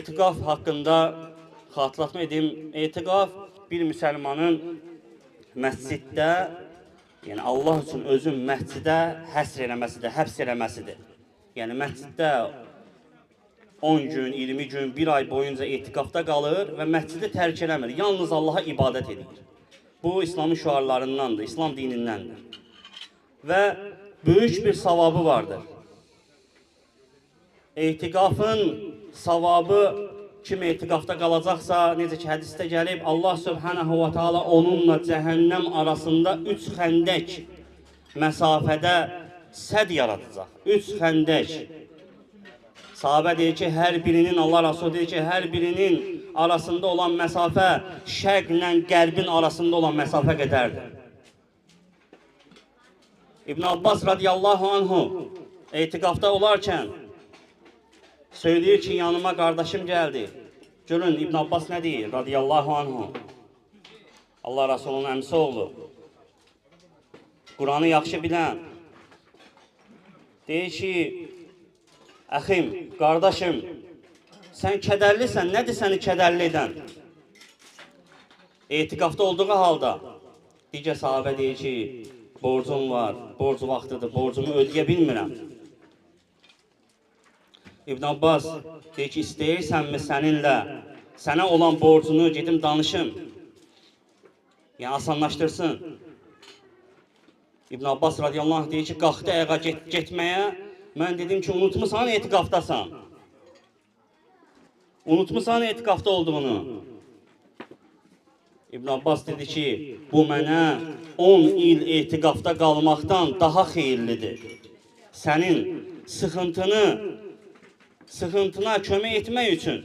Etiqaf haqqında xatırlatma edim. Etiqaf bir müsəlmanın məsciddə, yəni Allah üçün özün məscidə həsr eləməsidir, həbs eləməsidir. Yəni məsciddə 10 gün, 20 gün, bir ay boyunca etiqafda qalır və məscidi tərk eləmir. Yalnız Allaha ibadət edir. Bu, İslamın şüarlarındandır, İslam dinindəndir. Və böyük bir savabı vardır. Etiqafın savabı kim etiqafda qalacaqsa, necə ki hədisdə gəlib, Allah Sübhanahu və Teala onunla cəhənnəm arasında 3 xəndək məsafədə səd yaradacaq. 3 xəndək. Sahabə deyir ki, hər birinin, Allah Rasulü deyir ki, hər birinin arasında olan məsafə şərqlə qərbin arasında olan məsafə qədərdir. İbn Abbas radiyallahu anhu etiqafda olarkən söyləyir ki, yanıma qardaşım gəldi. Görün, İbn Abbas nə deyir? Radiyallahu anhu. Allah Rasulunun əmsi oğlu. Quranı yaxşı bilən. Deyir ki, əxim, qardaşım, sən kədərlisən, nədir səni kədərli edən? Etiqafda olduğu halda digər sahabə deyir ki, borcum var, borc vaxtıdır, borcumu ödəyə bilmirəm. İbn Abbas deyir ki, istəyirsənmi səninlə, sənə olan borcunu gedim danışım, yəni asanlaşdırsın. İbn Abbas radiyallahu anh deyir ki, qalxdı ayağa getməyə, mən dedim ki, unutmusan etiqafdasan. Unutmusan etiqafda olduğunu. İbn Abbas dedi ki, bu mənə 10 il etiqafda qalmaqdan daha xeyirlidir. Sənin sıxıntına kömək etmək üçün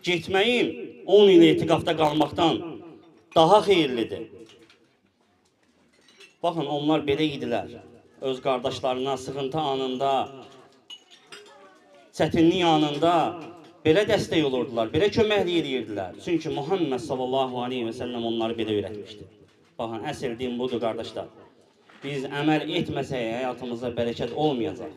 getməyim 10 il etiqafda qalmaqdan daha xeyirlidir. Baxın, onlar belə idilər. Öz qardaşlarına sıxıntı anında, çətinlik anında belə dəstək olurdular, belə köməklik edirdilər. Çünki Muhammed sallallahu aleyhi və səlləm onları belə öyrətmişdi. Baxın, əsl din budur, qardaşlar. Biz əməl etməsək həyatımızda bərəkət olmayacaq.